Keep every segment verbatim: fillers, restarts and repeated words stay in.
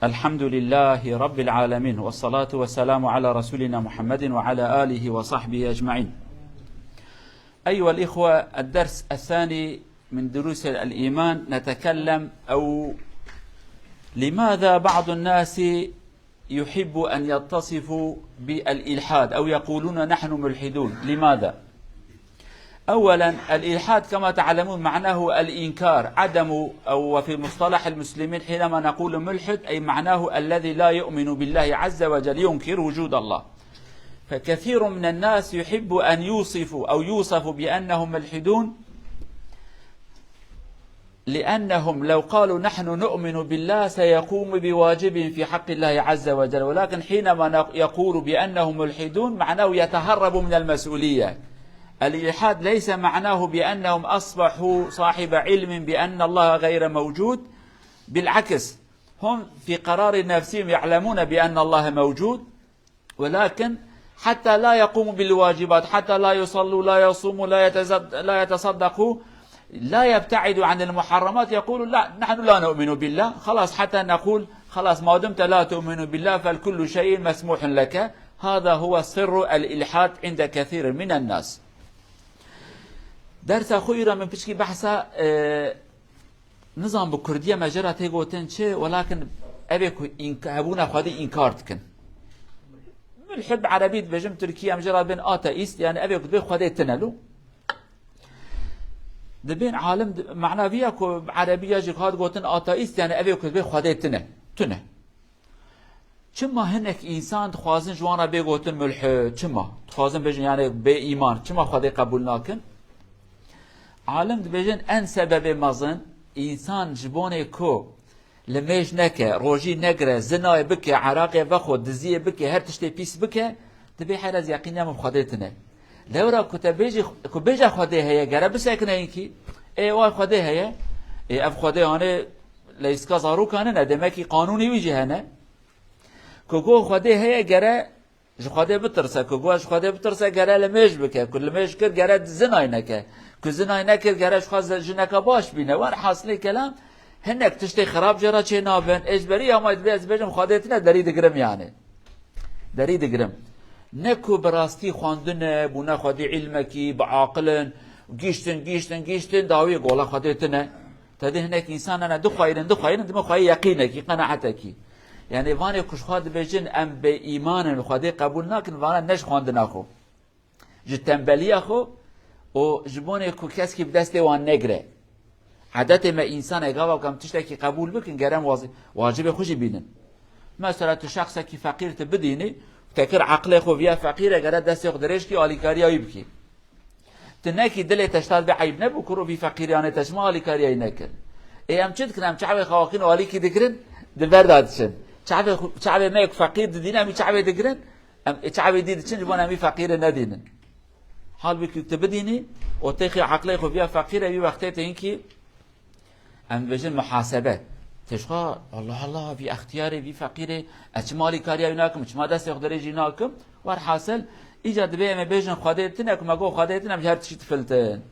الحمد لله رب العالمين، والصلاة والسلام على رسولنا محمد وعلى آله وصحبه أجمعين. أيها الإخوة، الدرس الثاني من دروس الإيمان نتكلم أو لماذا بعض الناس يحب أن يتصفوا بالإلحاد أو يقولون: "نحن ملحدون". لماذا؟ أولا، الإلحاد كما تعلمون معناه الإنكار، عدم، أو وفي مصطلح المسلمين حينما نقول ملحد أي معناه الذي لا يؤمن بالله عز وجل، ينكر وجود الله. فكثير من الناس يحب أن يوصفوا أو يوصفوا بأنهم ملحدون، لأنهم لو قالوا: "نحن نؤمن بالله"، سيقوم بواجب في حق الله عز وجل، ولكن حينما نق-، يقول بأنهم ملحدون، معناه يتهرب من المسؤولية. الإلحاد ليس معناه بأنهم أصبحوا صاحب علم بأن الله غير موجود، بالعكس، هم في قرار نفسهم يعلمون بأن الله موجود، ولكن حتى لا يقوموا بالواجبات، حتى لا يصلوا، لا يصوموا، لا يتزد-، لا يتصدقوا، لا يبتعدوا عن المحرمات، يقولوا: "لا، نحن لا نؤمن بالله"، خلاص، حتى نقول: "خلاص، ما دمت لا تؤمن بالله فالكل شيء مسموح لك". هذا هو سر الإلحاد عند كثير من الناس. Dersa xwe îro min piçkî behsa, e, Nizam bi kurdiyê me jê re tê gotin çi, welakin evê ku înk-, hebûna Xwedê înkar dikin. Mulhid bi erebî dibêjin, tirkî em jê re dibên ateîst, yani evê ku dibê Xwedê tine lo. Dibên alim di-, mana vî ya ku bi erebî ya jî hat gotin ateîst, yani evê ku dibê Xwedê tine. Tune. Çima hinek însan dixwazin ji wan re bê gotin mulhid? Çima? Dixwazin bêjin, yani bê îman. Çima Xwedê qebûl nakin? Alim dibêjin, en sebebê mezin, însan ji bonê ku limêj neke, rojî negire, zinayê bike, eraqê vexwe, diziyê bike, her tiştê pîs bike, dibê heyra ez yeqîn ya min Xwedê tine. Lewra ku te bêjî, ku bêje Xwedê heye, gere bisekine înkî. Ê, way Xwedê heye. Ê, ev Xwedê hanê leyska zarokan nine, demekî qanûnê wî jî hene. Ku go Xwedê heye, gere ji Xwedê bitirse, ku go ji Xwedê bitirse, gere limêj bike, ku limêj kir, gere zinay neke, ku zinay nekir, gere ji xwe zi-, jineke baş bîne. Werhasilê kelam, hinek tiştê xirab jê re çê nabin. Ê, ji berî ya ma dibê ez bêjim Xwedê tine, derî digirim yani. Derî digirim. Ne ku bi rastî xwendine, bûne xwedî îlmekî, bi aqil in, gîştin, gîştin, gîştin, dawiyê gola Xwedê tine. Te dî hinek însan hene dixweyrin, dixweyrin, dime xweyê yeqînekî, qenaetekî. Yani vanê ku ji xwe dibêjin em bê îman in, Xwedê qebûl nakin, vana ne ji xwendina xwe. Ji tembeliya xwe û ji bonê ku keskî bi destê wan negire. Edetê me însan e, gava ku em tiştekî qebûl bikin, gere em wazi-, wacibê xwe jî bînin. Mesela tu şexsekî feqîr tu bidînî, te kir eqlê xwe viya feqîre, gere destê xwe dirêj kî, alîkariya wî bikî. Tu nekî dilê te ji te dibê eyb nebû, kuro vî feqîriyanê te çima alîkariya wî nekir? Ê, em çi dikin? Em çavê xwe axin û alîkî digirin, di ber de diçin. Çavê xwe, çavê me yek feqîr didîne, em wî çavê digirin, em ê çavê dî diçin, ji bo em wî feqîrê nedînin. Halbûkî tu bidînî û têxî eqlê xwe viya feqîre, wî wextê te hinkî Em dibêjin muhasebe. Têşxa, Allah Allah, vî extiyarê, vî feqîrê, ez çima alîkariya wî nakim, çima destê xwe dirêjî nakim? Werhasil, îca dibê em ê bêjin Xwedê tine, ku me got Xwedê tine, em ji her tiştî difiltin.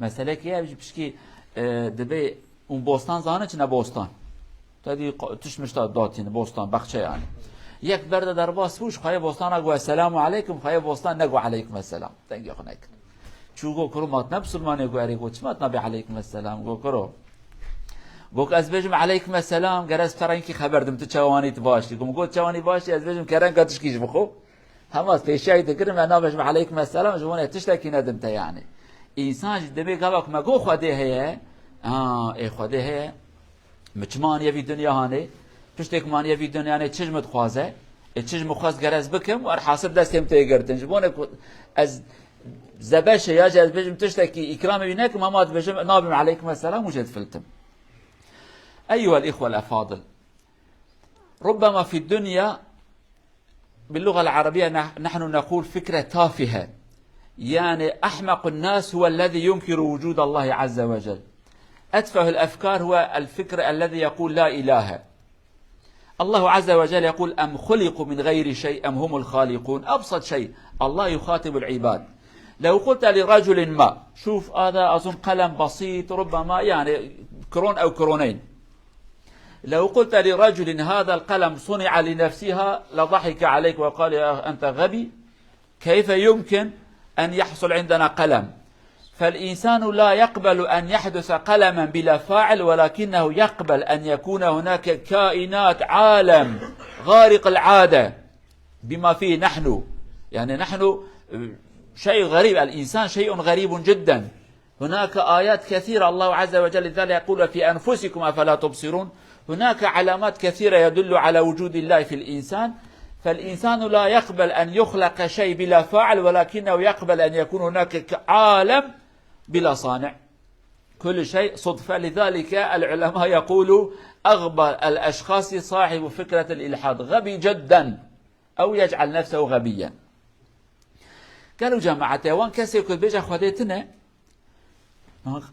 Meselekê ev ji pişkî, e, dibê hûn bostan zanin çi ne bostan. Te dî qa-, tişt mişt datîne, bostan, baxçe yani. Yek ber de derbas bû, ji xweyê bostana got, "Esselamu aleykum", xweyê bostan negot, "Aleykum esselam." Dengê xwe nekir. Çû got, "Kuro, ma tu ne bisilmanê?" Got, "Erê." Got, "Çima tu nabê aleykum esselam?" Got, "Kuro." Got, "Ez bêjim aleykum esselam, gere ez bi te re hinkî xeber dim, tu çawanî, tu baş î?" Got, "Min got çawanî, baş î, ez bêjim kerem ka tişkî ji bixwe." Hema ez pêşiya wî dikirim, ez nabêjim aleykum esselam, ji bo ne tiştekî nedim te yani. Însan jî dibê gava ku me got Xwedê heye, ha, ê Xwedê heye. Min çima aniye vî dinya hanê? Piştê ku min aniye vî dinya hanê, çi ji min dixwaze? Ê, çi ji min xwest gere ez bikim, werhasil destê min tê girtin. Ji bo ne ku ez zebeşê ya jî ez bêjim tiştekî îkramê wî nekim, hema dibêjim, nabim aleykum esselam û jê difiltim. Eyyuhel îxwel efadil. Rubbema fid dunya باللغة العربية نح-، نحن نقول فكرة تافهة. يعني أحمق الناس هو الذي ينكر وجود الله عز وجل. أتفه الأفكار هو الفكر الذي يقول لا إله. الله عز وجل يقول: "أم خلقوا من غير شيء أم هم الخالقون". أبسط شيء، الله يخاطب العباد. لو قلت لرجل ما، شوف، هذا أظن قلم بسيط، ربما يعني كرون أو كرونين. لو قلت لرجل هذا القلم صنع لنفسها لضحك عليك وقال يا أنت غبي، كيف يمكن أن يحصل عندنا قلم؟ فالإنسان لا يقبل أن يحدث قلما بلا فاعل، ولكنه يقبل أن يكون هناك كائنات، عالم خارق العادة بما فيه نحن. يعني نحن شيء غريب، الإنسان شيء غريب جدا. هناك آيات كثيرة الله عز وجل لذلك يقول: "في أنفسكم أفلا تبصرون". هناك علامات كثيرة يدل على وجود الله في الإنسان، فالإنسان لا يقبل أن يخلق شيء بلا فاعل، ولكنه يقبل أن يكون هناك ك-، عالم بلا صانع، كل شيء صدفة. لذلك العلماء يقولوا: "أغبى الأشخاص صاحب فكرة الإلحاد"، غبي جدا، أو يجعل نفسه غبيا. Gelo cemaetê wan kesê ku dibêje Xwedê tune,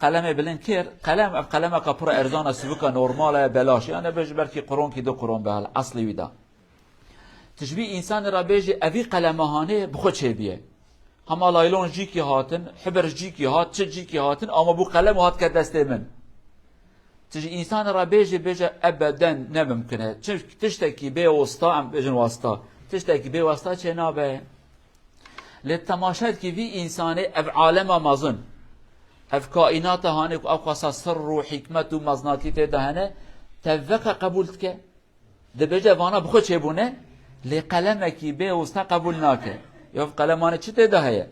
Qalemê bilind kêr, qelem, ev qelema ka pir erzan e, sivika normal e, belaş. Yani bêj belkî qironkî du qiron be, hal eslî wî da. Tu ji vî însanê re bêjî, evî qelema hanê bi xwe çêbûye. Hema laylon jîkî hatin, hibir jîkî hat, çi jîkî hatin, ama bû qelem û hat ke destê min. Tu ji însanê re bêjî, bêje ebeden ne mimkin e. Çi tiştekî bê wasta, em bêjin wasta. Tiştekî bê wasta çê nabe. Lê temaşe dikî vî însanê ev alema mezin, ev kaînata hanê ku ew qasa sirr û hikmet û mezinatî tê de hene, tevveke qebûl dike. Dibêje vana bi xwe çêbûne, lê qelemekî bê wasta qebûl nake. Ya ev qelemanê çi tê de heye?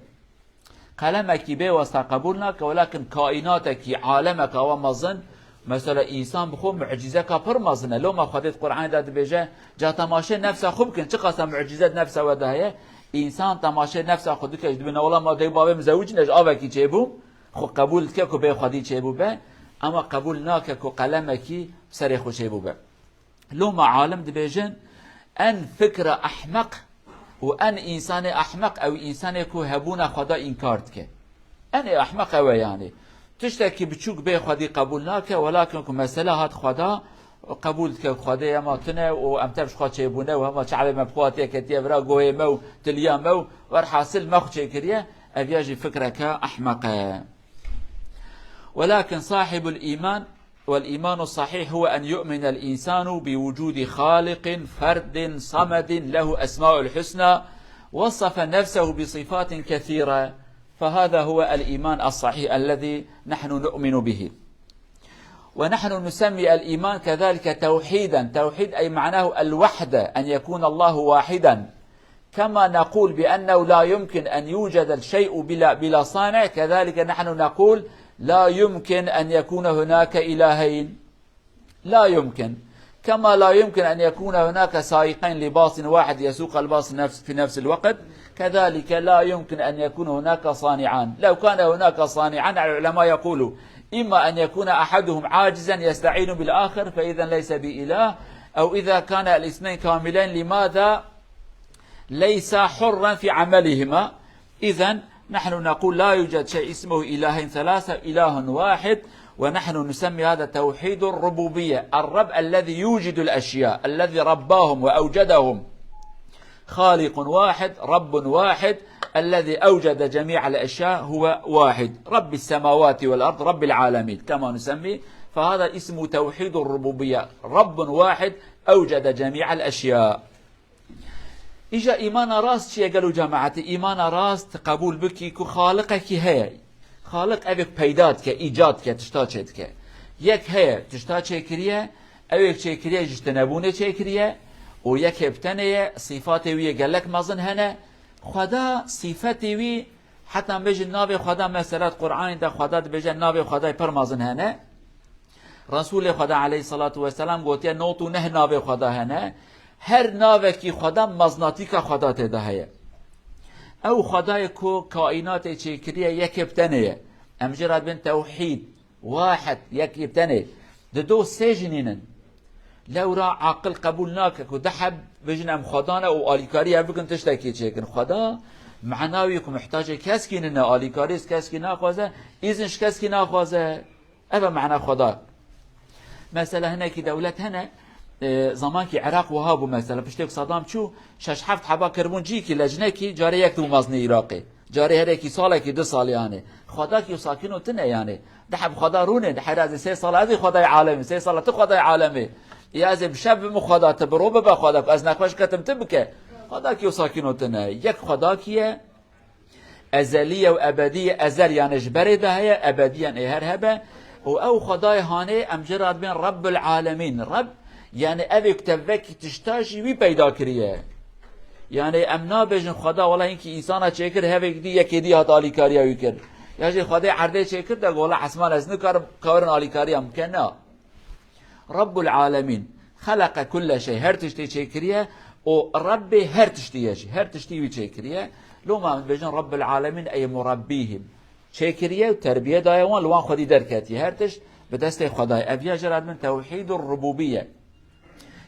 Qelemekî bê wasta qebûl nake, welakin kaînatekî, alemeka wa mezin, mesela însan bi xwe mucîzeka pir mezin e. Loma Xwedê di Qur'anê de dibêje, ca temaşê nefsa xwe bikin, çiqasa mucîze di nefsa we de heye, însan temaşê nefsa xwe dike, ji dibê, "Ne wela ma dê û bavê min zewicîne, ji avekî çêbûm", xwe qebûl dike ku bê xwedî çêbûbe, ema qebûl nake ku qelemekî serê xwe çêbûbe. Loma alim dibêjin, en fikre ehmeq û en însanê ehmeq ew însanê ku hebûna Xweda înkar dike. Enê ehmeq ew e yani. Tiştekî biçûk bê Xwedî qebûl nake, welakin ku mesele hat Xweda, qebûl dike ku Xwedê hema tune û em tev ji xwe çêbûne û hema çavê me bi xwe hatiye ketiye vira guhê me û tiliya me û werhasil me xwe çêkiriye, ev ya jî fikreke ehmeq e. Welakin sahibul îman والإيمان الصحيح هو أن يؤمن الإنسان بوجود خالق فرد صمد له أسماء الحسنى وصف نفسه بصفات كثيرة، فهذا هو الإيمان الصحيح الذي نحن نؤمن به. ونحن نسمي الإيمان كذلك توحيدا، توحيد أي معناه الوحدة، أن يكون الله واحدا، كما نقول بأنه لا يمكن أن يوجد الشيء بلا، بلا صانع، كذلك نحن نقول لا يمكن أن يكون هناك إلهين. لا يمكن. كما لا يمكن أن يكون هناك سائقين لباص واحد يسوق الباص نفس، في نفس الوقت، كذلك لا يمكن أن يكون هناك صانعان. لو كان هناك صانعان، العلماء يقولوا: إما أن يكون أحدهم عاجزا يستعين بالآخر، فإذا ليس بإله، أو إذا كان الاثنين كاملين، لماذا ليس حرا في عملهما؟ إذن نحن نقول لا يوجد شيء اسمه إلهين ثلاثة، إله واحد، ونحن نسمي هذا توحيد الربوبية، الرب الذي يوجد الأشياء، الذي رباهم وأوجدهم، خالق واحد، رب واحد، الذي أوجد جميع الأشياء هو واحد، رب السماوات والأرض، رب العالمين كما نسمي، فهذا اسمه توحيد الربوبية، رب واحد أوجد جميع الأشياء. Îja îmana rast çi ye gelo cemaetê? Îmana rast qebûl bikî ku Xaliqekî heye. Xaliq evêk peyda dike, îcad dike, tişta çêdike. Yek heye, tişta çêkiriye, ewêk çêkiriye, ji tinebûnê çêkiriye û yekê bi tenê ye, sîfatê wî yê gelek mezin hene. Xweda, sîfetê wî, heta em bêjin navê Xweda, mesela di Qur'anê de Xweda dibêje navê Xwedayê pir mezin hene. Resûlê Xweda aleyhisselatu vesselam gotiye, nod û neh navê Xweda hene. Her navekî Xweda meznatîka Xweda tê de heye. Ew Xwedayê ku kaînatê çêkiriye yekê bi tenê ye. Em jê re dibên tewhîd, wahid, yekê bi tenê. Dido sê jî nînin. Lewra aqil qebûl nake ku du heb bijin em Xweda ne û alîkarî hev bikin tiştekî çêkin. Xweda mena wî ku muhtacê keskî nine, alîkarî ji keskî naxwaze, îzin ji keskî naxwaze. Ev e mena Xweda. Mesela hinekî dewlet hene, e, zamankî Iraq wiha bû mesela, piştê ku Saddam çû, şeş heft heba kiribûn cîkî, lecnekî, carê yek dibû mezinê Iraqê. Carê herekî salekî, du salî yanê. Xwedakî û sakin û tune yanê. Di heb Xweda rûnê, di hera zê sê sala ez ê Xwedayê alemê, sê sala tu Xwedayê alemê. Ya ez ê bi şev bim Xweda, tu bi ro bibe Xweda, ku ez nexweş ketim tu bike. Xwedakî û sakîn û tune. Yek Xwedakî ye, ezeliye û ebediye, ezel yani ji berê de heye, ebediyen ê her hebe. Û ew Xwedayê hanê em jê re dibên Rabbul Alemîn. Reb, yani evê ku te vekî tişta jî wî peyda kiriye. Yani em nabêjin Xweda, wela hinkî însana çêkir, hevêk dî yekê dî hat alîkariya wî kir. Ya jî Xwedê erdê çêkir de, wela esman ez nikarim, karin alîkariya min bike, na. Rabbul Alemîn. Xeleqe kulle şey. Her tiştê çêkiriye. O Rabbê her tiştî ye jî. Her tiştî wî çêkiriye. Loma em dibêjin Rabbul Alemîn ey murabbihim. Çêkiriye û terbiye daye wan, li wan xwedî derketiye. Her tişt bi destê Xwedayê. Ev ya jê re dibin tewhîdur rubûbiye.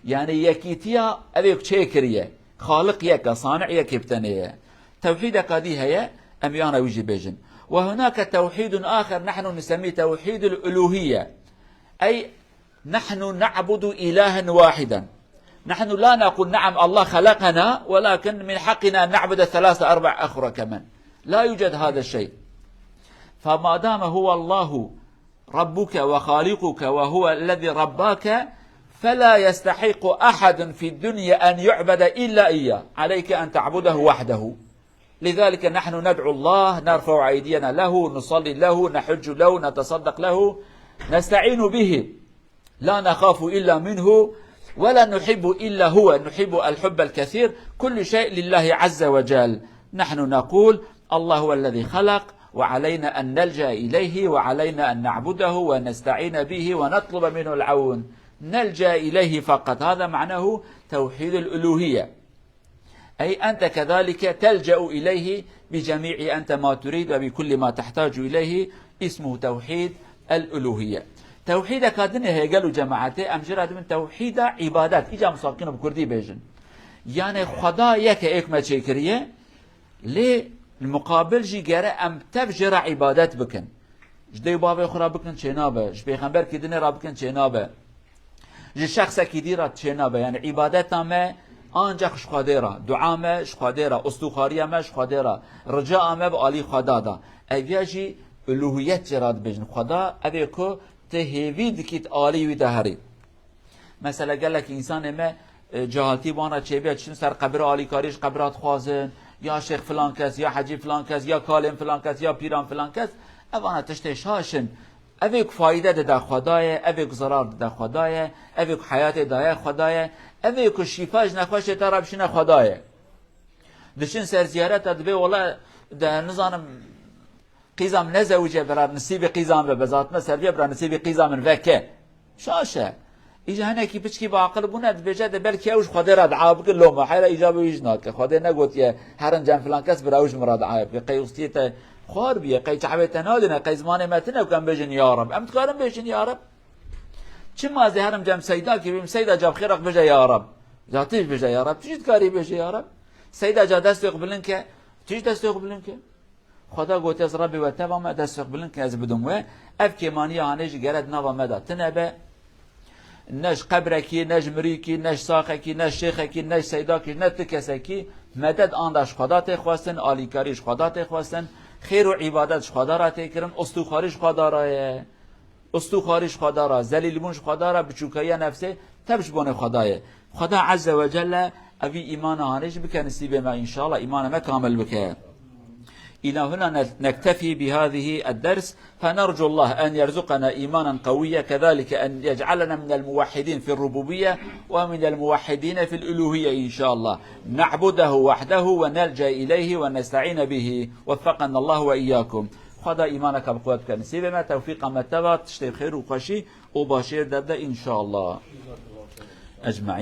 Yani yekîtiya evê ku çêkiriye. Xaliq yek e, sani'yekê bi tenê ye. Tewhîdeka dî heye, em yana wî jî bêjin. Ve hunake tewhîdun axer nehnu nisemmî tewhîdul uluhiye. Ey نحن نعبد إلها واحدا. نحن لا نقول: "نعم، الله خلقنا، ولكن من حقنا أن نعبد ثلاثة أربع أخرى كمان." لا يوجد هذا الشيء. فما دام هو الله ربك وخالقك وهو الذي رباك، فلا يستحق أحد في الدنيا أن يعبد إلا إياه. عليك أن تعبده وحده. لذلك نحن ندعو الله، نرفع أيدينا له، نصلي له، نحج له، نتصدق له، نستعين به، لا نخاف إلا منه، ولا نحب إلا هو، نحب الحب الكثير، كل شيء لله عز وجل. نحن نقول: "الله هو الذي خلق، وعلينا أن نلجأ إليه، وعلينا أن نعبده، ونستعين به، ونطلب منه العون." نلجأ إليه فقط. هذا معناه توحيد الألوهية. أي أنت كذلك تلجأ إليه بجميع أنت ما تريد وبكل ما تحتاج إليه، اسمه توحيد الألوهية. Tewhîdeka din heye gelo cemaetê, em jê re dibin tewhîda îbadet. Îca em sakin bi kurdî bêjin. Yani Xweda yek e, ê ku me çêkiriye, lê li muqabil jî gere em tev jê re îbadet bikin. Ji dê û bavê xwe re bikin çênabe. Ji pêxemberkî dinê re bikin çênabe. Ji şexsekî dî re çênabe. Yani îbadeta me ancak ji Xwedê re. Dua me ji Xwedê re. Ustûxariya me ji Xwedê re. Rica me bi alî Xweda de. Ev ya jî uluhiyet jê re dibêjin. Xweda ev ê ku tu hêvî dikî tu alî wî de herî. Mesela gelek însanê me, e, cehaltî wan re çêbûye, diçin ser qebira alîkarî ji qebira dixwazin, ya şêx filan kes, ya hecî filan kes, ya kalên filan kes, ya pîran filan kes, evana tiştê şaş in. Evê ku fayde dide Xweda ye, evê ku zerar dide Xweda ye, evê ku heyatê daye Xweda ye, evê ku şîfa ji nexweşê te re bişîne Xweda ye. Diçin ser ziyareta dibê wele de nizanim qîza min nezewice bira nisîbê qîza min be, bezatme ser vê bira nisîbê qîza min veke. Şaş e. Îca hinekî piçkî bi aqil bûne dibêje de belkî ew ji Xwedê re dua bike, loma heyra îcabê wî jî nake. Xwedê negotiye herin cem filan kes bira ew ji min re dua bike. Qey ustiyê te xwar bûye, qey çavê te nadine, qey zimanê me tune ku em bêjin ya Reb. Em dikarin bêjin ya Reb. Çima ez ê herim cem Seyda kî bim, Seyda ca bi xêr re bêje ya Reb. Ca tu jî bêje ya Reb. Tu jî dikarî bêje ya Reb. Seyda ca destê xwe bilind ke, tu jî destê xwe bilind ke. Xweda gotiye, ez Rebê we teva me, destê xwe bilind ke ez bidim we. Ev kêmaniya hanê jî gere di nava me de tune be. Ne ji qebrekî, ne ji mirîkî, ne ji saxekî, ne ji şêxekî, ne ji seydakî, ne tu kesekî medet anda ji Xweda tê xwestin, alîkarî ji Xweda tê xwestin, xêr û îbadet ji Xweda re tê kirin, ustûxwarî ji Xweda re ye. Ustûxwarî ji Xweda re, zelîlbûn ji Xweda re, biçûkayiya nefsê tev ji bonê Xweda ye. Xweda Azze ve Celle evî îmana hanê jî bike nisîbê me, înşallah îmana me kamil bike. إلى هنا نكتفي بهذه الدرس، فنرجو الله أن يرزقنا إيمانا قويا، كذلك أن يجعلنا من الموحدين في الربوبية ومن الموحدين في الألوهية إن شاء الله، نعبده وحده ونلجأ إليه ونستعين به، وفقنا الله وإياكم. Xweda îmaneke bi quwet bike nisîbê me, tewfîqa me teva, tiştê xêr û xweşî û başêr de bide, înşallah. Ecmaîn.